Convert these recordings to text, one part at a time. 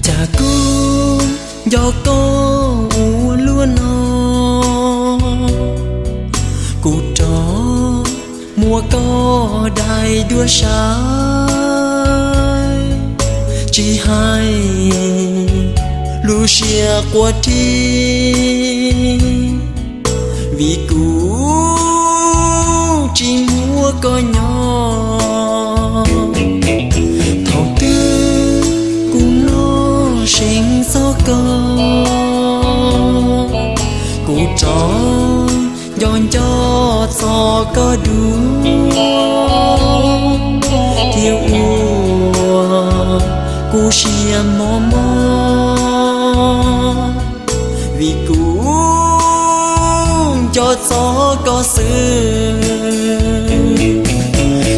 Cas kuv nco koj ua luaj no, kuv rov muab koj daim duab saib, tsis hais lub siab quaj rhib, vim kuv tsis muaj koj nyob. Thaum twg kuv noj seev txog koj, kuv rov nco nco txog koj dua, thiab ua kuv siab mob mob, vim kuv nco txog koj xwb.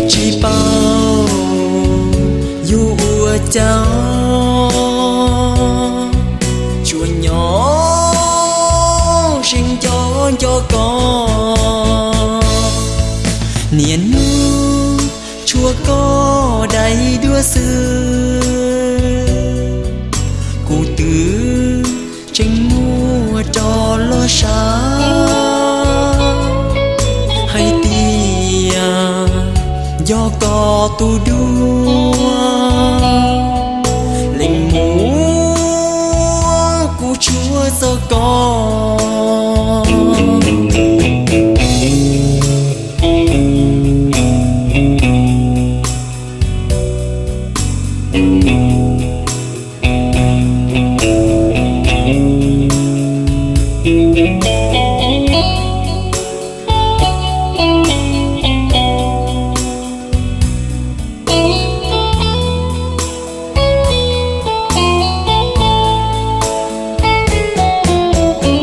Tsis paub yus ua cas, tsuas nyob seev nco nco koj. Niaj hnub tshuav koj daim duab xwb, kuv twb tseem muab rov los saib, hais tias yog koj tus duab lees muab kuv tshuav txog koj.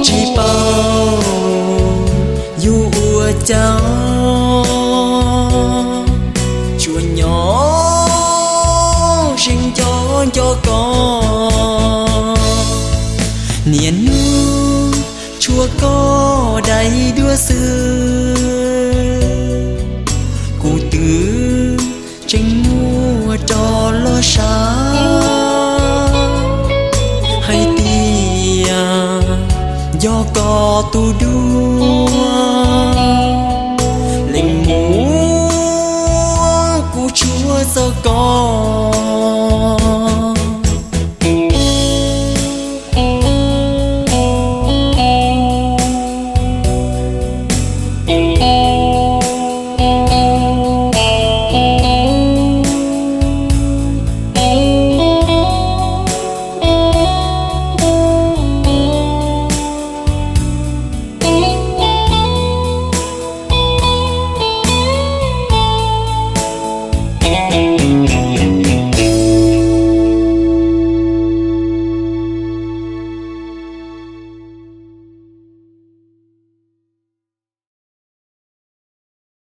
Tsis paub yus ua cas, tsuas nyob seev nco nco koj. Niaj hnub tshuav koj daim duab xwb, kuv twb tseem muab rov los saib, hais tias yog koj tus duab